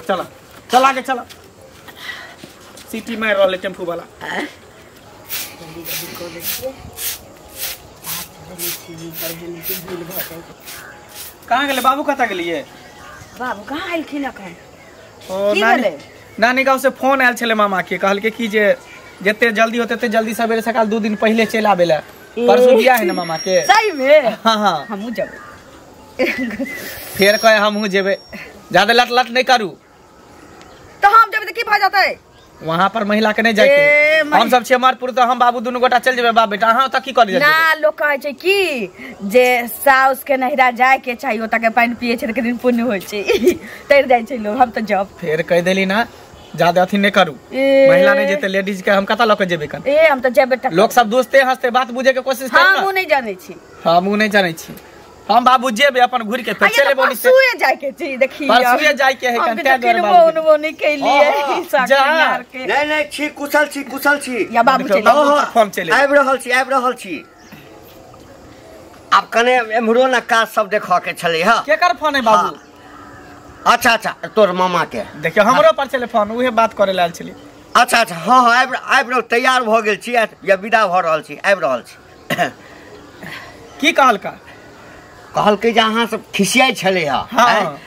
चला चला के चला सिटी मार रहले टेम्पू वाला। जल्दी जल्दी कर दै छियै। कहाँ गेलै बाबू? कतऽ गेलियै बाबू? कहाँ एलखिन अखन? ओ नानी नानी गाँव से फोन आयल छलै मामा के, कहलकै कि जे जते जल्दी होते तते जल्दी सवेरे सकाल 2 दिन पहिले चलि आबै लए, परसू बियाह है ना मामा के। सही में? हाँ हाँ हमहूँ जेबै। फेर कहे हमहूँ जेबै, ज्यादा लट लट नहीं करू। तो हम जेबै तऽ की भऽ जेतै? वहाँ पर महिला के नहीं जाए, हम सब छियै मरपुर, तो हम बाबू दुनू गोटा चल जेबै बाप बेटा। अहाँ ओतऽ की करै ना? लोग कहै छै कि जे साउस के नहिरा जाय के चाही, ओतऽ के पानि पियै छै तऽ दिन पुण्य होइ छै, तैर जाइ छै लोग। हम तऽ जब फेर कहि देली ना ज्यादा अथी नहीं करू, महिला नहीं जेते, लेडीज के हम कतऽ लऽ के जेबै? ए हम तऽ जेबै। लोग सब दोस्ते हंसते बात बुझे के कोशिश करू ना। हमहूँ नहीं जानै छी। हमहूँ नहीं जानै छी। हम बाबू जेबै अपन घुर के फेर चले बोनी से। परसुए जाय के छी, देखी परसुए जाय के है कंते दुआर बाबू बोन बोनी केलिए जा। नहीं नहीं छी, कुशल छी, कुशल छी। या बाबू चले फोन चले। आबि रहल छी, आबि रहल छी। आब कने एम्हरो ना काज सब देखऽ के छलै। हां केकर फोन है बाबू? अच्छा अच्छा तोर मामा के। देखियो हमरो पर चले फोन, उहे बात करे लाल छली। अच्छा अच्छा हां हां आबि आबि रहल, तैयार भ गेल छी या विदा भ रहल छी, आबि रहल छी। की कहलका? कहलकै जे अहाँ सब खिसियाइ छलै हँ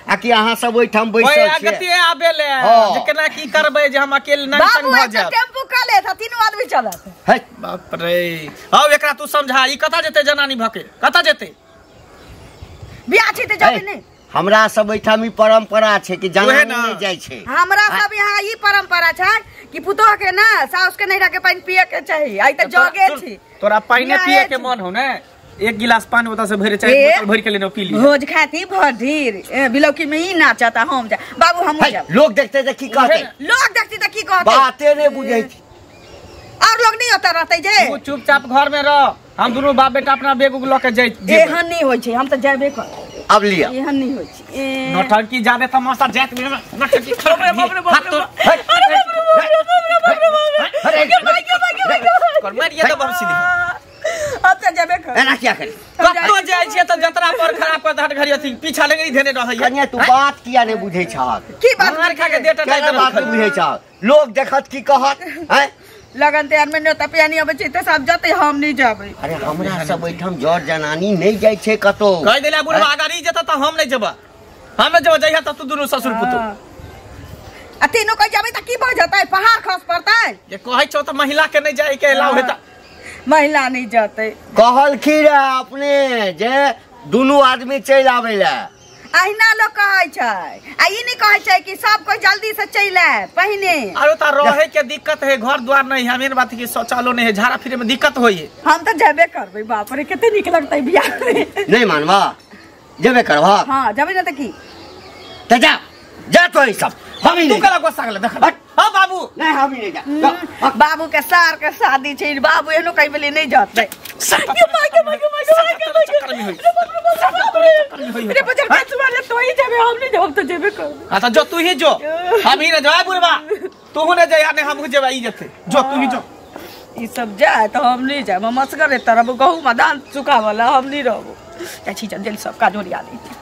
आ कि अहाँ सब ओहिठाम बैसल छियै। ओहि अगतिये आबे ले जे केना की करबै जे हम अकेले नहीं संग भऽ जायब। बाबू टेम्पू कऽ लेत, तीनू आदमी चलत। है बाप रे, आउ एकरा तू समझा, ई कतऽ जेतै जनानी भके, कतऽ जेतै? बियाह छै तऽ जेबै नहि। हमरा सब ओहिठाम ई परंपरा छै कि जनानी नहि जाइ छै। हमरा सब यहाँ ई परंपरा छै कि पुतोह के ना साउस के नैहरा के पानि पिए के चाही। आइ तऽ जगे छी तोरा पानि पिए के मन हो ने, एक गिलास पानी ओतऽ से भरे चाहे बोतल भर के लेने पी ली। भोज खाती भर बिलौकी में ई नाचता। हम जा बाबू, हम जा। लोग देखते त की कहते? लोग देखते त की कहते? बाते नहीं बुझै छी। और लोग नहीं होता रहते जे तू चुपचाप घर में रह, हम दोनों बाप बेटा अपना बेग उग ल के जाय। एहन नहीं होय छै, हम त जाबे कर। अब लिया एहन नहीं होय छै। नौटंकी जादे तमाशा जात में नौटंकी। अरे बाप रे बाप रे, अरे बाप रे बाप रे, अरे कर मार ये तो हम सीधे। अब त जाबे कर। एना किया करी? कतो जाय छियै त जतरा पर खराब कर धट घड़ी अथी पीछा लेंगे धेने रहै। कनिया तू बात किया नहीं बुझै छह? की बात मार खा के देटा टाइप बात बुझै छह? लोग देखत की कहत? हैं लगन तैयार में न्योता पियानी अबै छै त सब जतै, हम नहीं जाबै। अरे हमरा सब ओहिठाम जर जनानी नहीं जाइ छै कतो। कहि देला बुढ़वा अगर ई जेता त हम नहीं जेबा, हम नहीं जेबा, जइहा त तू दुनू ससुर पुतोह। आ तीनू कहि जाबै त की भ जतै? पहाड़ खस पड़तै। जे कहै छौ त महिला के नहीं जाय के अलाउ हेता, महिला नहीं जतै। कहलखिन रे अपने जे दुनू आदमी चलि आबै ले। अहिना लोग कहै छै, आ ई नहीं कहै छै कि सब कोई जल्दी से चलि आए पहिने। अरे त रहे के दिक्कत है, घर द्वार नहीं है, मेन बात है कि शौचालय नहीं है, झाड़ा फिरे में दिक्कत होई है। हम त जेबे करबै। बाप रे कते नीक लगतै बियाह में। नहीं मानबा जेबे करबा? हां जेबै न त की त जा जा तो ई सब हम ही तू नहीं। कला गुस्सा गेलै देख। हां बाबू नहीं हम ही नहीं जा। बाबू के सार के शादी छै, बाबू एहनो कहि बेली नहीं जतै। रे बजर के वाले तो ही जेबे, हम नहीं जाब त जेबे करबै। हां त जो तू ही जो, हम ही न जाय बुढ़वा, तू ने जाय ने हम जेबे, ई जेते जो तू ही जो। ई सब जाय त हम नहीं जाब, हम असगरे तरब गहूम धान सुखावला हम नहीं रहबो। जाइ छी जल्दी सब काज ओरिया लै छी।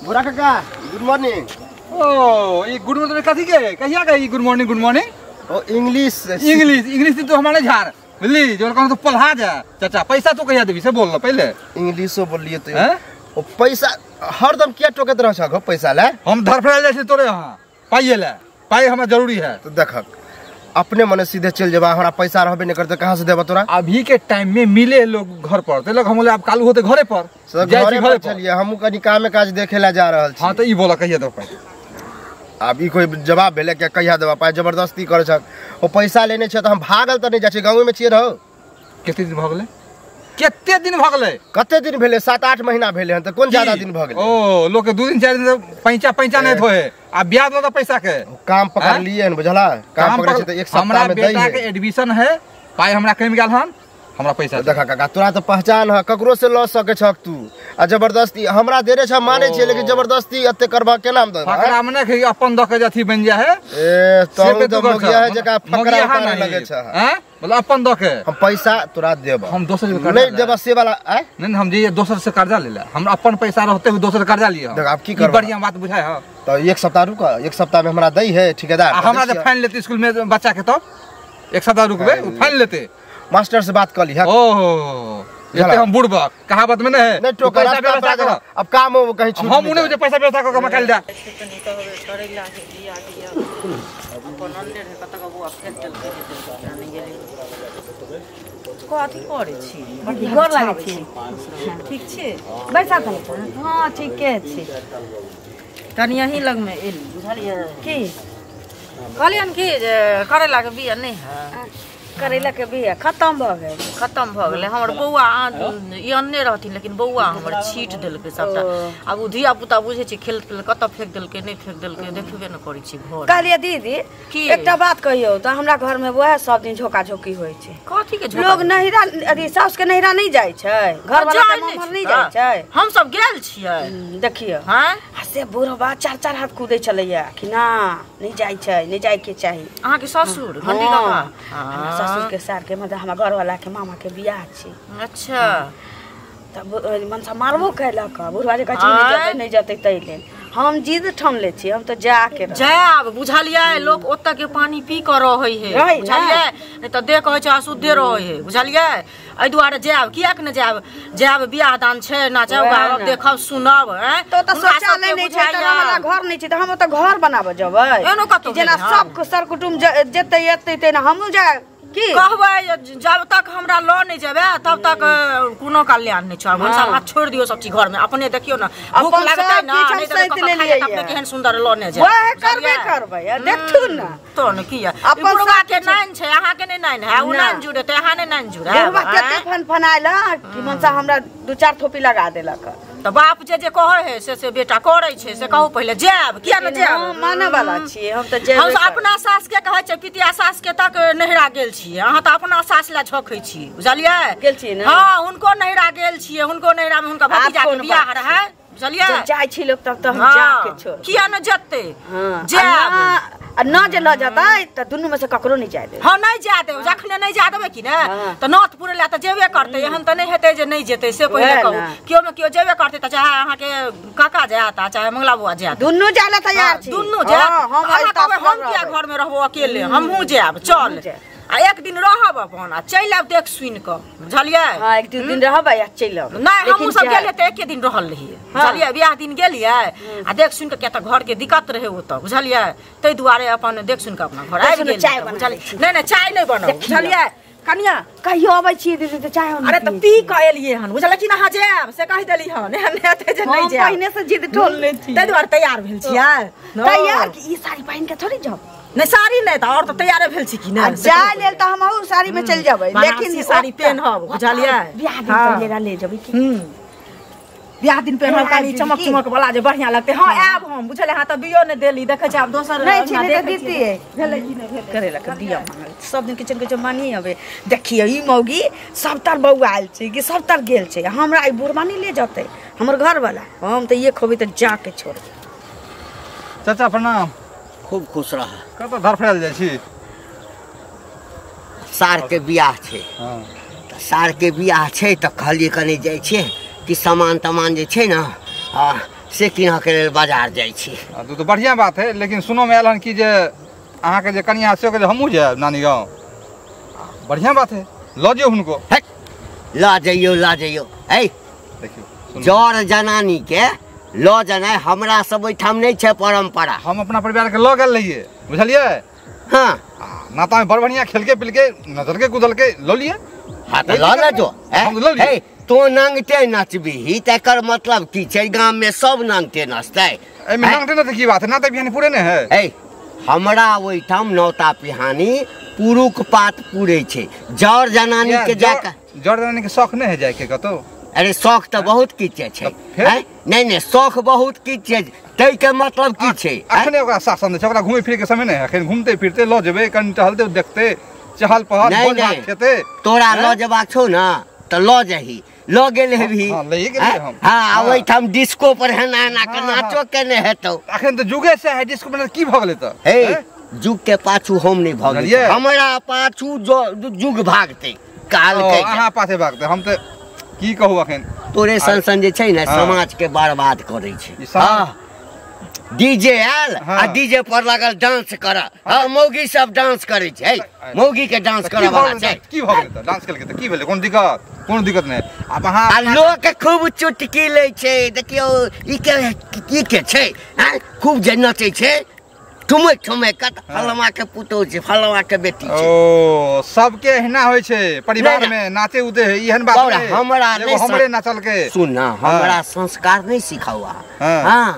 भोरा काका गुड मॉर्निंग। ओ ये गुड मॉर्निंग कथी के? कहिया के ई गुड मॉर्निंग गुड मॉर्निंग? ओ इंग्लिश इंग्लिश इंग्लिश तो हमारे झाड़ बुझली जो कहूं तो पल्हा जा। चाचा पैसा तो कहिया देबी से बोल ल पहले। इंग्लिशो बोलिए तो ओ पैसा हरदम किया टोकत रह छ पैसा ले? हम धरफड़ा जाइ छी तोरे यहाँ पाइए ले, पाई हमरा जरूरी है। तो देखक अपने मने सीधे चल जेबा, हमरा पैसा रहबे नहीं करते कहां से देबा तोरा? अभी के टाइम में मिले लोग घर पर ते लोग हम बोले अब कालू होते घरे पर जाय छी, घरे पर चलिए, हमहु कनी काम काज देखे ला जा रहल छी। हां त ई बोला कहिया दो पाई? अब ई कोई जवाब भेले के कहिया देबा पाई? जबरदस्ती करे छ ओ पैसा लेने छ त हम भागल त नहीं जाइ छी, गांव में छियै रहो। कते दिन भ गेलै? कते दिन भ गेलै? कते दिन भेलै? 7-8 महीना भेलै हन त कोन ज्यादा दिन भ गेलै? ओ लोग के 2 दिन 4 दिन पैंचा पैंचा नहीं होए, आ ब्याज वाला पैसा के काम पकड़ लिए हन बुझला? काम पकड़े छै त एक सप्ताह में दै है। हमरा बेटा के एडमिशन है, पाई हमरा कम गेल हन, हमरा पैसा देखा काका तोरा त पहचान है, ककरो से ल सके छक तू, आ जबरदस्ती हमरा देरे छ माने छै, लेकिन जबरदस्ती एते करबा केना हम देबा? फकरा में नै अपन द के अथी बन जा है। ए तो त मोगिया है जका फकरा उतारे लगे छ। हैं मतलब अपन the के हम पैसा तोरा देब, हम दोसर से कर्जा नहीं देब से वाला आय नहीं, हम जे दोसर से कर्जा ले ले, हम अपन पैसा रहते हुए दोसर कर्जा लिए। देख अब की करब, बढ़िया बात बुझाय ह। तो एक सप्ताह रुक, एक सप्ताह में हमरा दै है ठेकेदार, हमरा जे फाइन लेते स्कूल में बच्चा के, तो एक सप्ताह रुकबे उ फाइन लेते। मास्टर से बात कर ली है। ओहो एते हम बुड़बक कहावत में नहीं है, नहीं टोका पैसा व्यवस्था अब काम हो कहीं छूट, हम उने जे पैसा व्यवस्था क के मकाल दे। कथी करै छी? गोर लागै छी। ठीक छी? बैसा तनी। हाँ ठीके छी। तनी यही लगमे एली बुझलियै की कहलियन कि जे करैलाके बिया नहि है? करैला के बिया खत्म भऽ गेल, खत्म भऽ गेलै। हमर बौआ ई अनने रहथिन, लेकिन बौआ हमर छीट देलकै सबटा। आब ओ धिया पुता बुझै छै, खेल खेल कतऽ फेक देलकै नहि फेक देलकै देखबे नहि करै छी घर। कहलियै दीदी की एकटा बात कहियौ तऽ हमरा घर में वएह सब दिन झोका झोकी होइ छै। कथी के झोका? लोग नहिरा अथी साउस के नहिरा नहीं जाइ छै, घर वाला के मामर नहीं जाइ छै। हम सब गेल छियै देखियौ। हाँ आ से बुढ़बा चार चार हाथ कूदै छलैया कि ना नहीं जाइ छै, नहीं जाइ के चाही। अहाँ के ससुर घंटी काका? ससुर के सार के मतलब हमरा घर वाला के मामा के बियाह छै। अच्छा तब मनसा मारबो कैलक, बुढ़वा जे कहै छै नहीं जतै नहीं जतै तै लेल हम जिद ठानले छी, हम तऽ जाके जायब बुझलियै। लोक ओतऽ के पानी पी कऽ रहै है बुझलियै, नहि तऽ देह कहै छै अशुद्धे रहै है बुझलियै। एहि दुआरे जायब, किएक ने जायब? जायब, बियाह दान छै, नाचब गाबब देखब सुनब। तो तऽ शौचालय नहि छै, तऽ हमरा घर नहि छै, तऽ हम ओतऽ घर बनाबऽ जेबै। एनो कतौ जेना सब सर कुटुम जेतै एतै तेना हमहूँ जायब। की कहबै, जब तक हमरा लऽ नहि जेबै तब तक कोनो कल्याण नहि छै। भनसा भात छोड़ि दियौ सब चीज घर में, अपने देखियौ ने भूख लगतै ने, नहि तऽ अपने केहन सुन्दर लऽ नहि जायब। वएह करबै करबै देखथुन ने तो ने की अपन बुढ़वा के नाइन छै, अहाँ के नहि नाइन है, उ नाइन जुड़ेतै, अहाँ नहि नाइन जुड़े। बुढ़वा कते फनफनायल कि मनसा हमरा दू चार थोपी लगा देलक। तऽ बाप जे जे कहै है से से बेटा करै छै, से कहू पहिले जायब किया ने जायब? हम मानै वाला छियै, हम तऽ जेबै। हम अपना सास के कहै छै, पितिया सास के तक नहिरा गेल छियै, अहाँ तऽ अपना सास लए झोकै छी बुझलियै? गेल छियै ने? हाँ हुनको नहिरा गेल छियै, हुनको नहिरा में हुनका भतीजा के बियाह रहै बुझलियै। जाइ छी लोक तब तऽ हम जाके छोड़, किया ने जेतै? जायब आ न जे लऽ जेतै तऽ दुनू में से ककरो नहीं जाय देबै। हाँ नहीं जाय देबै, जखने नहीं जाय देबै कि ने तऽ नौत पुरै लए तऽ जेबे करतै, एहन तऽ नहि हेतै जे नहि जेतै, से पहिले कहू। केओ में केओ जेबे करतै, तऽ चाहे अहाँके काका जायत आ चाहे मंगला बौआ जायत, दुनू जाय लए तैयार छी, दुनू जायत। हम किया घर में रहबो अकेले, हमहूँ जायब चल, आ एक दिन रहब अपन आ चलि आयब देख सुनि कऽ बुझलियै। हाँ एक दू दिन रहब आ चलि आयब। नहि हमहूँ सब गेलियै तऽ एके दिन रहल रहियै बुझलियै, बियाह दिन गेलियै आ देख सुनि कऽ, किया तऽ घर के दिक्कत रहै ओतऽ बुझलियै, ताहि दुआरे अपन देख सुनि कऽ अपना घर आबि गेलियै बुझलियै। नहि नहि चाय नहि बनाउ बुझलियै कनिया, कहियो अबै छियै दीदी तऽ चाय अरे तऽ पी कऽ एलियै हन बुझलियै कि अहाँ जायब से कहि देली हन, एहन नहि हेतै जे नहि जायब, पहिने से जिद ठोलने छी ताहि दुआरे तैयार भेल छियै। तैयार कि ई साड़ी पहिन के थोड़ी जाउ? नहीं साड़ी नहीं तऽ और तऽ तैयारे भेल छी कि नहि? जाय लेल तऽ हमहूँ साड़ी में चलि जेबै, लेकिन साड़ी पेनहब बुझलियै। बियाह दिन पहिले ले जेबै कि बियाह दिन पेनहब, कनी चमक चमक वाला जे बढ़िया लगतै। हाँ आयब हम बुझलियै, अहाँ तऽ बियो नहि देली, देखै छी आब दोसर नहि छै, नहि तऽ दितियै। भेलै कि नहि भेलै? करैला के बिया मांगल सब दिन किचन किचन मानी अबै। देखियौ ई मौगी सब तर बौआयल छै कि सब तर गेल छै, हमरा ई बुढ़बा नहि ले जेतै हमर घरवाला, हम तऽ एक होबै तऽ जाके छोड़बै। चाचा प्रणाम। खूब खुश रह। कतऽ धरफड़ायल जाइ छी? सार के बियाह छै, तऽ सार के बियाह छै तऽ कहलियै कनि जाइ छियै कि सामान तमान जे छै ने से कीनऽ के लेल बाजार जाइ छी। तो बढ़िया बात है, लेकिन सुनो में आयल हन कि जे अहाँके जे कनिया से हमहूँ जायब नानी गाँव। बढ़िया बात है, लऽ जियौ हुनको। लऽ जइयौ लऽ जइयौ। ऐ देखियौ जर जनानी के लऽ जेनाइ हमरा सब ओहिठाम नहि छै परम्परा। हम अपना परिवार के लऽ गेल रहियै बुझलियै। हाँ नाता में बड़ बढ़िया खेलके पिलके नचलके कूदलके लऽ लियै। हाँ तऽ लऽ ने जो। हे तो नंगटे नचबीही तकर मतलब की छै? गाम में सब नंगटे नचतै। एहिमे नंगटे नचै की बात है? नाता पिहानी पूरे ने है। ए हमरा ओहिठाम नौता पिहानी पुरुख पात पूरे छै, जर जनानी के जाके जर जनानी के शौक नहि है जायके कतौ? अरे शौक तऽ बहुत किछु छै। नहीं नहीं शौक बहुत किछु छै, ताहिके मतलब की छै? अखने ओकरा शासन दै छै, ओकरा घूमै फिरै के समय नहि है, अखन घूमते फिरते लऽ जेबै कनि टहलते देखते चहल पहल भोज भात खेते। तोरा लऽ जेबाक छौ ने तऽ लऽ जाही, लऽ गेल हेबही। हाँ ओहिठाम डिस्को पर एना एना के नाचो केने हेतौ। अखन तऽ जुगे से है डिस्को पर की भऽ गेलै तऽ? हे जुग के पाछू हम नहीं भागै, हमरा पाछू जुग भागतै। काल के अहाँ पाछे भागतै, हम तऽ की कहू अखन तोरे सन सन जे छै ने समाज के बर्बाद करै छै। हां डीजे आयल आ डीजे पर लागल डांस कर, हां मौगी सब डांस करै छै, मौगी के डांस करऽ वाला छै। की भऽ गेलै तऽ डांस केलकै तऽ की भेलै? कोनो दिक्कत? कोनो दिक्कत नहि। आब अहाँ आ लोक खूब चुटकी लै छै, देखियौ ई के की के छै, हैं खूब जे नचै छै ठुमक ठुमक कत फलमा के पुतोह छै, फलमा के बेटी छै। ओ सबके एहना होइ छै परिवार में, नाचे उते है, एहन बात नहि। हमरा नहि, हमरे नाचल के सुन ना, हमरा संस्कार नहीं सिखाओ। हां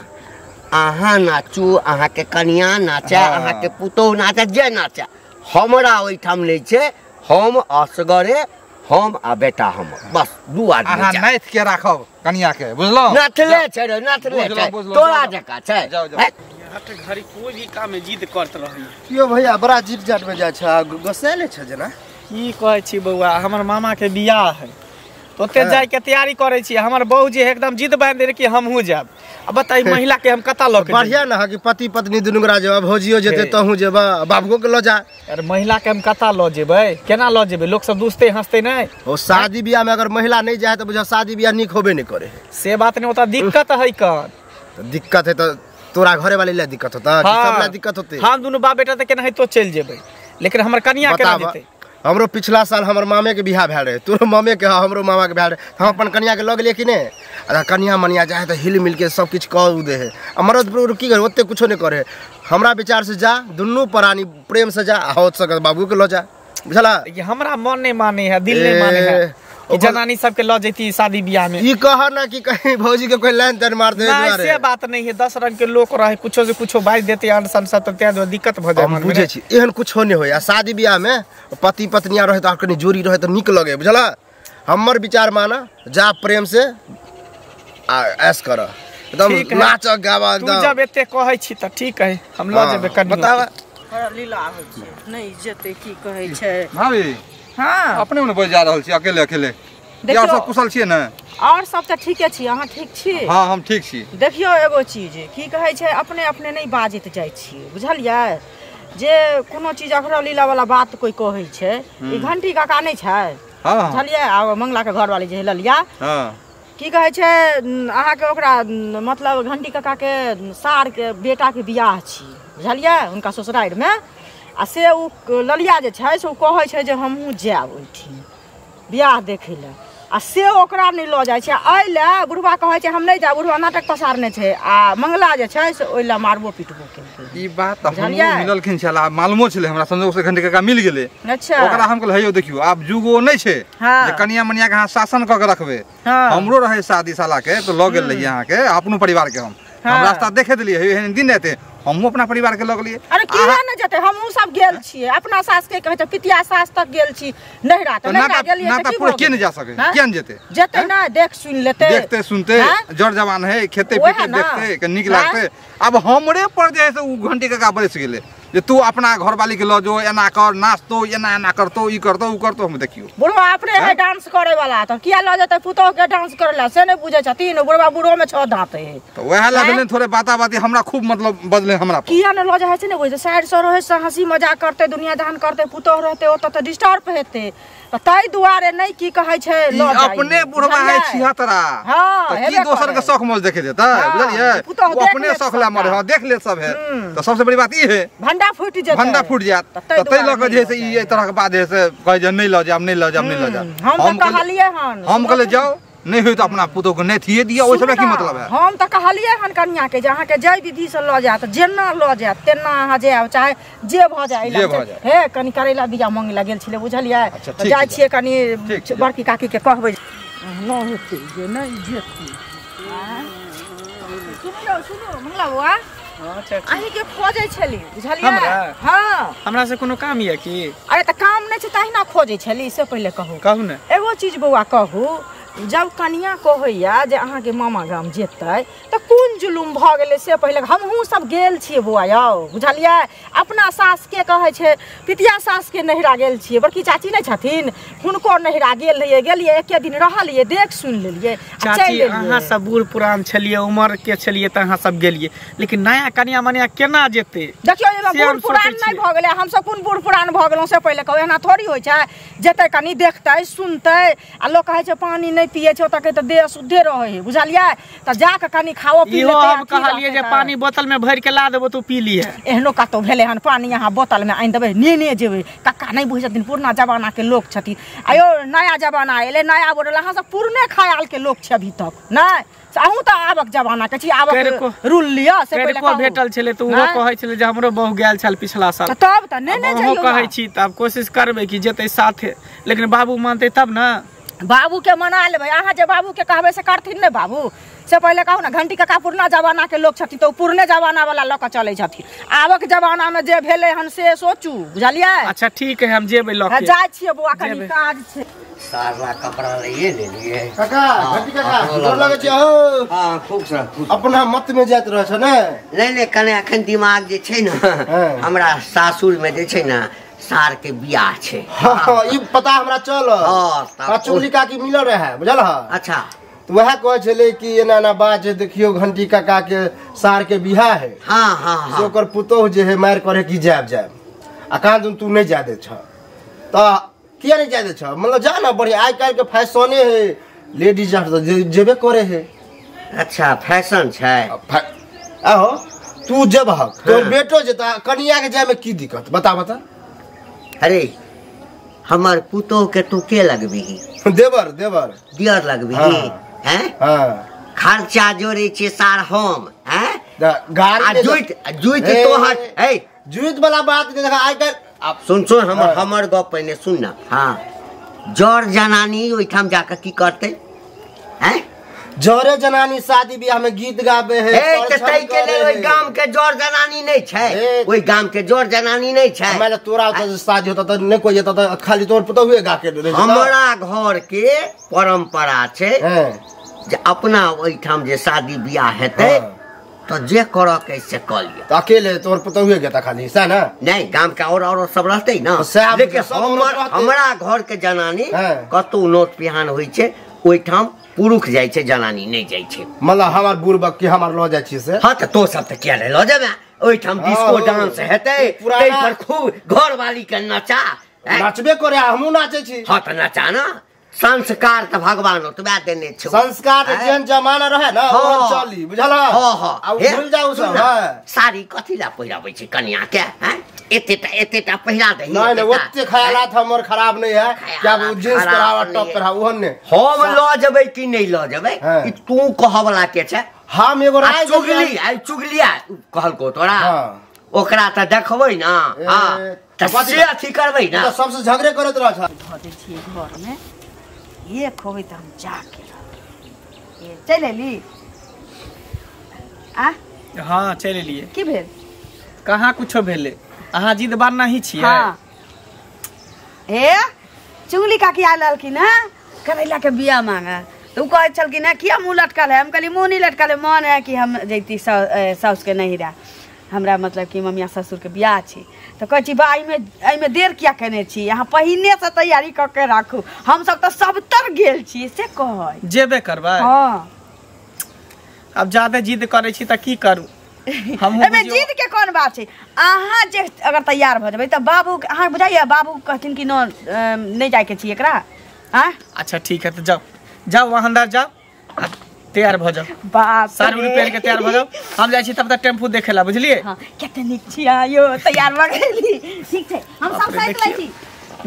अहाँ नाचू, अहाँ के कनिया नाचे, अहाँ के पुतोह नाचे, जे नाचे हमरा ओहिठाम नहि छै। हम असगरे, हम आ बेटा हमर, बस दू आदमी। अहाँ नाथ के राखब कनिया के, बुझलहुँ? नाथले छै रे, नाथले छै, तोरा जकाँ छै। हट घड़ी कोई भी काम में जिद करत रही। यो भैया बड़ा जिद जाट में जाइ छै, गोसैले छै जेना। की कहै छी बौआ, हमर मामा के बियाह है, ओते जाय के तैयारी करै छी। हमर बहू जे एकदम जिद बांधि देने कि हमहूँ जायब। अब बताई महिला के हम कता लऽ के बढ़िया ना है कि पति पत्नी दुनू गोरा जेबा, भौजियो जेते तहूँ जेबा, बाबुओ के लऽ जा। अरे महिला के हम कता लऽ जेबै, केना लऽ जेबै? लोक सब दुसते हंसते नहीं। ओ शादी बियाह में अगर महिला नहीं जाए तो बुझा शादी बियाह नीक होबे नहीं करे। से बात नहीं होता, दिक्कत है कन। दिक्कत है तो तोरा घरे वाले ला दिक्कत होता, सब ला दिक्कत होते। हम दुनू बाप बेटा त केनाहितो चलि जेबै, लेकिन हमर कनिया केना जेतै? हमरो पिछला साल हमर मामे के बियाह भेल रहे, तोरो मामे के हमरो मामा के भेल रहे, हम अपन कनिया के लऽ गेलियै कि नहि? आ कनिया मनिया जाए तऽ हिल मिल के सब किछु कऽ दे है, आ मरद की करे ओते कुछो नहीं करे। हमरा विचार से जा, दुनू प्राणी प्रेम से जा, आ हो सके बाबू के लऽ जा, बुझला? हमरा मन नहीं माने है, दिल नहीं माने है कि जनानी सबके लऽ जैती शादी बियाह में। ई कह ना कि कहीं भौजी के कोई लाइन ताइन मार दे दुआरे। से बात नहीं है, 10 रंग के लोग रहे, कुछो से कुछो बाज देते अन सन सब, तै दिक्कत भ जाय। हम बुझै छी एहन कुछो नहीं होय। आ शादी बियाह में पति पत्निया रहे त कनी जोड़ी रहे त नीक लगे, बुझला? हमर विचार माना, जा प्रेम से आ ऐश कर, एकदम नाच गावा एकदम। तू जब एते कहै छी त ठीक है, हम लऽ जेबै कनी। बतावा बड़ा लीला होइ छै, नहीं जेतै की कहै छै भाभी? हाँ अपने में बैठ जा रहल छी अकेले अकेले। यार सब कुशल छियै ने? और सब तऽ ठीके छी, अहाँ ठीक छी? हाँ हम ठीक छी। देखियौ एगो चीज की कहै छै, अपने अपने नहीं बाजैत जाइ छियै, बुझलियै? जे कोनो चीज अखरा लीला वाला बात कोई कहै छै, ई घंटी काका नहीं छै, बुझलियै? आ मंगला के घरवाली जे ललिया, की कहै छै अहाँके ओकरा मतलब घंटी काका के सार के बेटा के बियाह छी, बुझलियै? हुनका ससुरारिमे, आ से ओ ललिया जे छै से ओ कहै छै जे हमहूँ जायब ओहिठिन बियाह देखै लए, आ से ओकरा नहि लऽ जाइ छै। एहि लए बुढ़बा कहै छै हम नहि जायब, बुढ़बा नाटक पसारने छै, आ मंगला जे छै से ओहि लए मारबो पिटबो केलकै। ई बात तऽ हमरो मिललखिन छला, मालूमो छलै हमरा, संजोग से घंटी काका मिल गेलै। अच्छा ओकरा हम कहलियै हेयौ देखियौ आब जुग ओ नहि छै जे कनिया मनिया के अहाँ शासन कऽ के रखबै। हमरो रहै शादी साला के तऽ लऽ गेल रहियै अहाँके अपनो परिवार के, हम रास्ता देखे देलियै, एहन दिन एतै हमहूँ अपना परिवार के लऽ गेलियै। अरे किया ने जेतै, हमहूँ सब गेल छियै, अपना सास के कहै छै पितिया सास तक गेल छी, नैहरा तऽ नैहरा गेलियै तऽ की भऽ गेलै? के जा सकै, किया ने जेतै? जेतै ना, देख सुन लेतै, देखते सुनते जर जवान है, खेते पीते देखते के नीक लागतै। आब हमरे पर जे है से उ घंटी काका बरस गेलै जे तू अपना घरवाली के लऽ जो, एना कर, नाचतो, एना एना करतो, ई करतो उ करतो। हम देखियौ बुढ़वा अपने है डांस करे वाला, तऽ किया लऽ जेतै पुतोह के डांस करे ला, से नहि बुझै छथिन बुढ़वा, बुढ़ो में छह दाँत है। तऽ वएह लए भेलै थोड़े बाता बाती हमरा खूब मतलब बजलै हमरा पर। किया ने लऽ जाइ छै ने बुझै, साइड से रहै से हंसी मजाक करतै, दुनिया जहान करतै, पुतोह रहतै ओतऽ तऽ डिस्टर्ब हेतै, तऽ ताहि दुआरे नहि की कहै छै लऽ जाइ। अपने बुढ़वा है छिहत्तरा, तऽ की दोसर के शौख मौज देखे देतै, बुझलियै? अपने शौख ला मरे, हां देख ले सब है। तऽ सबसे बड़ी बात ई है भंडा फूटि जेतै, भंडा फूटि जायत। तऽ ताहि लऽ कऽ जे है से ई एहि तरहके बात जे है से कहै जे नहि लऽ जायब, नहि लऽ जायब, नहि लऽ जायब। हम तऽ कहलियै हन, हम कहलियै जाउ, नहीं होय तऽ अपना पुतोह के नहि थिए दिअ, ओहि सबला की मतलब है? हम तऽ कहलियै हन कनिया के जे अहाँके जाहि विधि से लऽ जायत, जेना लऽ जायत तेना अहाँ जायब, चाहे जे भऽ जाय। हे कनी करैला बिया मांगे लए गेल छलै, बुझलियै? तऽ जाइ छियै कनी बड़की काकी के कहबै, नहि हेतै जे नहि जेतै। सुनियौ सुनू मंगला बौआ, अहीं के खोजै छली, बुझलियै? हाँ हमरा से कोनो काम यऽ की? अरे तऽ काम नहि छै तहिना खोजै छली, से पहिले कहू। कहू ने एगो चीज बौआ कहू, जब कनिया कहैया जे अहाँके मामा गाम जेतै तऽ कोन जुलुम भऽ गेलै से पहिले। हमहूँ सब गेल छियै बौआ यौ, बुझलियै? अपना सासके कहै छै, पितिया सासके नैहरा गेल छियै, बड़की चाची नहि छथिन हुनको नैहरा गेल रहियै, गेलियै एके दिन रहलियै, देख सुनि लेलियै। चाची अहाँ सब बूढ़ पुरान छलियै, उमर के छलियै तऽ अहाँ सब गेलियै, लेकिन नया कनिया मनिया केना जेतै? देखियौ एहिमे बूढ़ पुरान नहि भऽ गेलै हमसब कोन बूढ़ पुरान भऽ गेलहुँ से पहिले कहू एना थोड़ी होइ छै जेतै कनि देखतै सुनतै आ लोक कहै छै पानि नहि पियै छै ओतऽ के तऽ देह शुद्धे रहै है बुझलियै तऽ जाकऽ कनि खाओ पी लेतै हम कहलियै जे पानि बोतल में भरि के ला देबो तू पी लिहे एहनो कतौ भेलै हन पानि अहाँ बोतल में आनि देबै नेने जेबै कक्का नहि बुझै छथिन पुरना जमाना के लोक छथिन आयो नया जमाना एलै नया बोलल अहाँ सब पुरने ख्याल के लोक छै अभी तक नहि अहूँ तऽ आबक जमाना के छी आबक रूल लिअ से पहिले कहू भेटल छलै तऽ ओहो कहै छलै जे हमरो बहु गेल छल पिछला साल तब तऽ नहि नहि जइयो कहै छी तऽ आब कोशिश करबै कि जेतै साथे लेकिन बाबू मानतै तब ने बाबू के मना लेबै अहाँ जे बाबू के कहबै से करथिन नहि बाबू से पहिले कहू ने घंटी काका पुरना जमाना के लोक छथिन तऽ ओ पुरने जमाना वाला लऽ कऽ चलै छथिन आबक जमाना में जे भेलै हन से सोचू बुझलियै अच्छा ठीक है हम जेबै लऽ के जाइ छियै बौआ कनि काज छै सारा कपड़ा लइए लेलियै काका घंटी काका गोर लगै छी हो हां खूब सा अपना मत में जाइत रहै छ ने नहीं नहीं कने अखन दिमाग जे छै ने हमरा सासुर में जे छै ने सार के बियाह छै हां ई पता हमरा चल हां चुगली काकी मिलल रहे बुझल ह अच्छा तो वह कहै छलै कि एना एना बात जे देखियो घंटी काका के सार के बियाह है हां हां से ओकर पुतोह जे है मार करे कि जायब जायब आ कहाँ दिन तू नहीं जाय दे छ त किया नहीं जाय दे छ मतलब जा ना बढ़िया आइ काल्हि के फैशने है लेडीज जेबे करे है अच्छा फैशन छै आहो तू जेबहक तोर बेटो जेता कनिया के जाय में की दिक्कत बता बता अरे हमर पुतोह के तू के लगबीही देवर देवर दियर लगबीही हैं हां खर्चा जोड़े छे सार हम हैं गाड़ी जुइत जुइत तोहर ए जुइत वाला बात नहीं देखा आइ काल्हि आप सुन सुन हम हमर गप पहिने सुन ना हां जर जनानी ओइठाम जाके की करतै हैं जरे जनानी शादी ब्याह में गीत गाबे है ए त तै के लेल ओइ गाम के जर जनानी नहीं छै ओइ गाम के जर जनानी नहीं छै हमरा तोरा ओतऽ शादी होता त नहीं कोई जेता त खाली तोर पुतहुए गा के रहे हमरा घर के परंपरा छै जे अपना ओइठाम जे शादी ब्याह हेतै तो जे करऽ के से क लिअ त अकेले तोर पुतहुए गेता खाली सैह ना नहीं गाम के और सब रहतै ना लेकिन हमरा घर के जनानी कतौ नोत पिहान होइ छै ओइठाम पुरुख जाइ छै जनानी नहीं जाइ छै मतलब हमार बुढ़बक के हमार लऽ जाइ छी से हां त तो सब त किया नहीं लऽ जेबे ओइठाम डिस्को डांस हेतै तै पर खूब घरवाली के नचा नाचबे करे हमहूँ नाचै छी हां त नचा ना संस्कार त भगवान ओतबे देने छौ संस्कार जेहन जमाना रहे ना ओहन चली बुझल हां हां आ भूल जाउ सब साड़ी कथी ला पहिराबै छै कनिया के हैं एतेटा एतेटा पहिरा दही नहीं नहीं ओते ख्यालात हमर खराब नहीं है क्या जींस पहिरावा टॉप पहिरावा ओहन ने हम ल जेबै कि नहीं ल जेबै ई तू कहऽ वाला के छै हम एगो राय चुगली आई चुगलिया कहलको तोरा ओकरा त देखबै ना हां त से अथी करबै ना त सबसे झगड़े करैत रह छ धऽ दै छियै घर में एक होबै त हम जाके रहब चलि एली आ हां चलि एलियै की भेल कहाँ कुछो भेलै अहाँ जिद बार नहीं छियै हां ए चुगली काकी आयल रहलखिन हँ करैला के बिया मांगे तो उ कहै छलखिन हँ किया मुँह लटकल है हम कहली मुँह नहीं लटकल है मन है कि हम जैती साउस के नहिरा हमरा मतलब कि ममिया ससुर के बियाह छै तऽ कहै छी बा एहिमे देर किया केने छी अहाँ पहिनेसँ तैयारी कऽ के राखू हमसब तऽ सबतर गेल छी से कहै जेबे करबै हँ आब ज्यादा जिद करै छी तऽ की करू एहिमे जिद के कोन बात छै अहाँ जे अगर तैयार भऽ जेबै तऽ बाबू अहाँ बुझाइए बाबू कहथिन कि न नहि जाइके छी एकरा आँ अच्छा ठीक है तऽ जाउ जाउ वहाँ अंदर जाउ तैयार भऽ जाउ बाप साड़ी उड़ी पहिर के तैयार भऽ जाउ हम जाइ छी तब तक टेम्पू देखे ला बुझलियै हां कते नीक छी आयो तैयार भऽ गेली ठीक छै हम सब साइड लै छी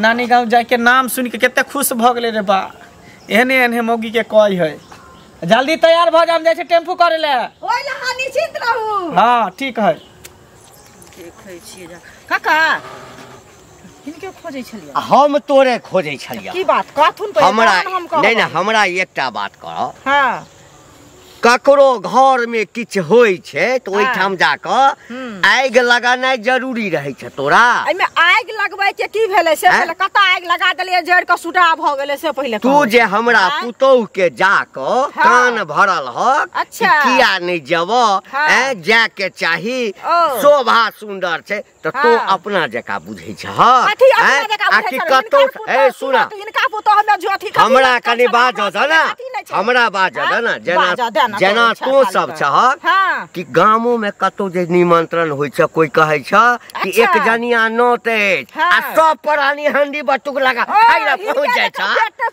नानी गाँव जाय के नाम सुन के कते खुश भऽ गेलै रे बा एहने एहने मौगी के कहै है जल्दी तैयार भऽ जाउ हम जाइ छी टेम्पू करे ले ओइ ला अहाँ निश्चिंत रहू हां ठीक है देखै छियै काका किनके खोजै छलियै हम तोरे खोजै छलियै की बात कहथुन पहिले हमरा हम कहब नहीं नहीं हमरा एकटा बात कह हां ककरो घर में किछु होइ छै तऽ ओहिठाम जाकऽ आगि लगानाइ जरूरी रहै छै तोरा एहिमे आगि लगबै के की भेलै से पहिले कतऽ आगि लगा देलियै जरि कऽ सुटा भऽ गेलै से पहिले तू जे हमरा पुतोहु के जाकऽ कान भरल हक अच्छा किया नहि जेबऽ ऐं जाय के चाही शोभा सुन्दर छै तऽ तू अपना जकाँ बुझै छह आ कि कतौ ए सुन हमरा कनि बाजऽ दऽ ने हमरा बाजऽ दऽ ने जेना जेना तू सब छहक कि गामो में कतौ जे निमंत्रण पुरान होइ छै कोई कहै छ कि एक जनिया नोत अछि आ सब प्राणी हंडी बटुक लगा खाइ ला पहुंच जाइ छ।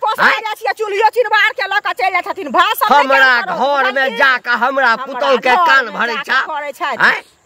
पोसै चूल्हियो चिनवार के लऽ कऽ चलि जाइ छथिन। भाषण हमरा घर में जाके हमरा पुतौह के कान भरै छ।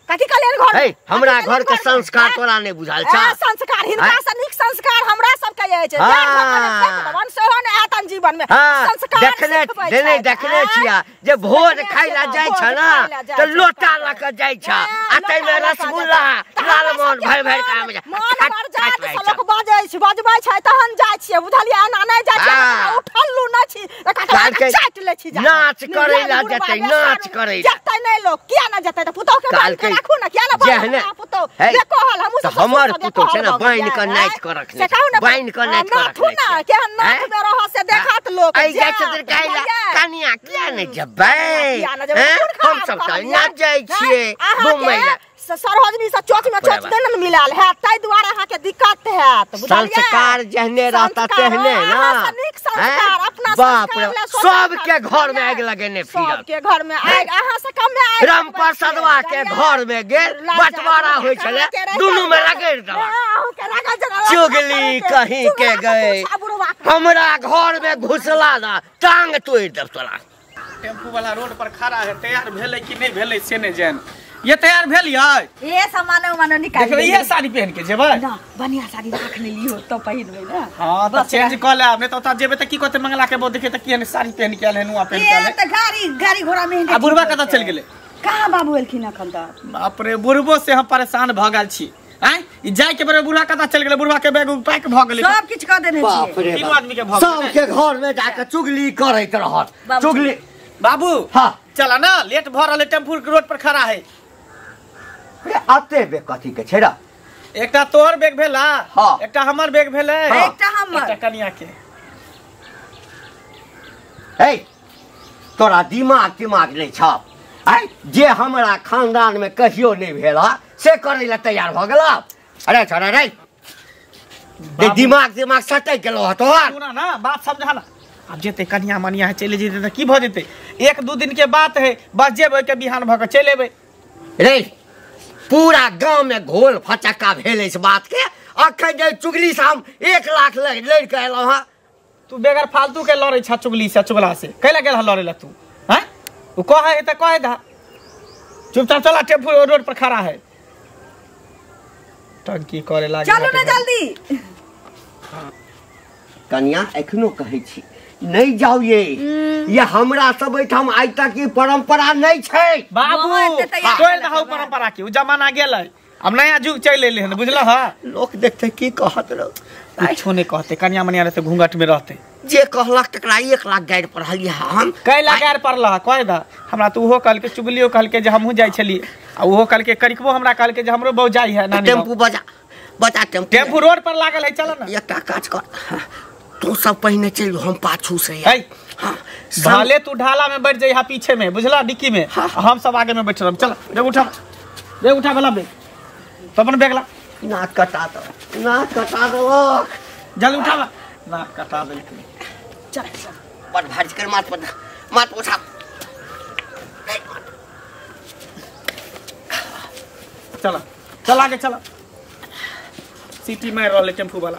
कथी के लेल घर? हमरा घर के संस्कार तोरा नहि बुझल छ। संस्कार हिनका से नीक संस्कार हमरा सब के अछि। भगवान सेहो नहि आतन जीवन में संस्कार देखने देखने छिया जे भोज खाइ ला जाइ छ ना त लोटा ल के जाइ छ आ तै में रसगुल्ला लालमोहन भरि भरि के आबै छ। मन पर जात से लोक बजै छै बजबै छै तहन जाइ छियै बुझलियै। एना नहि जाइ छियै उठल्लू नहि छी काट लै छी। नाच करै ला जेतै नाच करै जेतै नहि लोक किया नहि जेतै त पुतौह के बात के राखू ना किया ना पुतौह देखो हाल हमहु सब हमर पुतौह छै ना बान्हि के नाच के रखने बान्हि के नाच के रखने ना केहन नाच में रह से देखत लोक ऐ जाइ छथिन कहै कनिया किया नहि जेबै हम सब त ना जाइ छियै घुमै ला। सरोजनी से चोच में चोच नहि ने मिलाल हैत ताहि दुआरे अहाँ के दिक्कत हैत बुझलियै। संस्कार जेहने रहता तेहने ना नीक संस्कार अपना संस्कार सब के घर में आगि लगेने फिरत सब के घर में आगि अहाँ से कम में आगि रामप्रसादवा के घर में गेल बंटवारा होइ छले दुनू में रगड़ देलक चुगली कहीं के गए हमरा घर में घुसला ना टांग तोड़ि देब तोरा। टेम्पू वाला रोड पर खड़ा है तैयार भेलै कि नहि भेलै से नहि जान। ये तैयार भेल यै ये सामान उमान निकाल देखबै ये साड़ी पहन के जेबै ना बढ़िया साड़ी राख ले लियो तो पहिनबै ना। हां त चेंज क ले आब नहीं त ओता जेबै त की कहते मंगला के बहुत देखे त की साड़ी पहन के आयल है नुआ पहन के आयल ये त गाड़ी गाड़ी घोड़ा में आ बुढ़बा कतऽ चल गेलै? कहां बाबू एलखिन अखन त? बाप रे बुढ़बो से हम परेशान भ गेल छी। आय ई जाय के बेर बुढ़ा कतऽ चल गेलै? बुढ़बा के बैग पैक भ गेलै सब किछ क देने छी तीनों आदमी के भ गेलै सब के घर में जाके चुगली करैत रहत चुगली। बाबू हां चला ना लेट भ रहल है टेम्पू के रोड पर खड़ा है। रे आते बे कथी के छै रे? एकटा तोहर बैग भेला हाँ। एकटा हमर बैग भेलै हाँ। एकटा हमर एकटा कनिया के। ए तोरा दिमाग दिमाग नहि छ आय जे हमरा खानदान में कहियो नहि भेला से करै ला तैयार भ गेला। अरे छोड़ा रे दिमाग दिमाग सटक गेलो ह तोहर। सुना ना बात समझा ना अब जेते कनिया मनिया है चले जेते त की भ जेते? एक दू दिन के बात है बस जेबै के बिहान भ के चलि एबै। रे पूरा गांव में घोल फचक्का भेल इस बात के अखन जे चुगली से हम 1 लाख लड़ के एलहुं हां। तू बेगर फालतू के लड़ै छ चुगली से चुगला से कैला गेल ह लड़ै ला तू? हैं उ कहै है त कहै दा चुपचाप चला टेम्पू रोड पर खड़ा है टंकी करे लागे। चलू ना जल्दी। कनिया एखनो कहै छी नहीं जाओ ये हमरा सब एठाम आइ तक ई परंपरा नहीं छै बाबू। तोड़ दहौ परंपरा के उ जमाना गेलै अब नया युग चलि एलै हन बुझलह। लोक देखते की कहत रहो कुछो नहीं कहते कनिया मनिया रहते घूंघट में रहते जे कहलक तकरा 1 लाख गारि पढ़लियै हम कैला गारि पढ़लह कह द हमरा त उहो कहलके चुगलियो कहलके जे हमहूँ जाइ छलियै आ उहो कहलके करिकबो हमरा कहलके जे हमरो बहु जाइ है नानी। टेम्पू बजा बजा टेम्पू रोड पर लागल है चल ना। एकटा काज कर तू सब पहिने चल हम पाछू से हां भले तू ढाला में बैठ जाइहा पीछे में बुझला डिक्की में हाँ। हम सब आगे में बैठ रहब चल बैग उठा बैग उठा वाला बैग तो अपन बैग ला नाक कटा दो नाक कटा दो जल्दी उठा नाक कटा दे चल बड़ भारी कर माथ पर माथ उठा चल चल आगे चल। सिटी मार रहले टेम्पू वाला।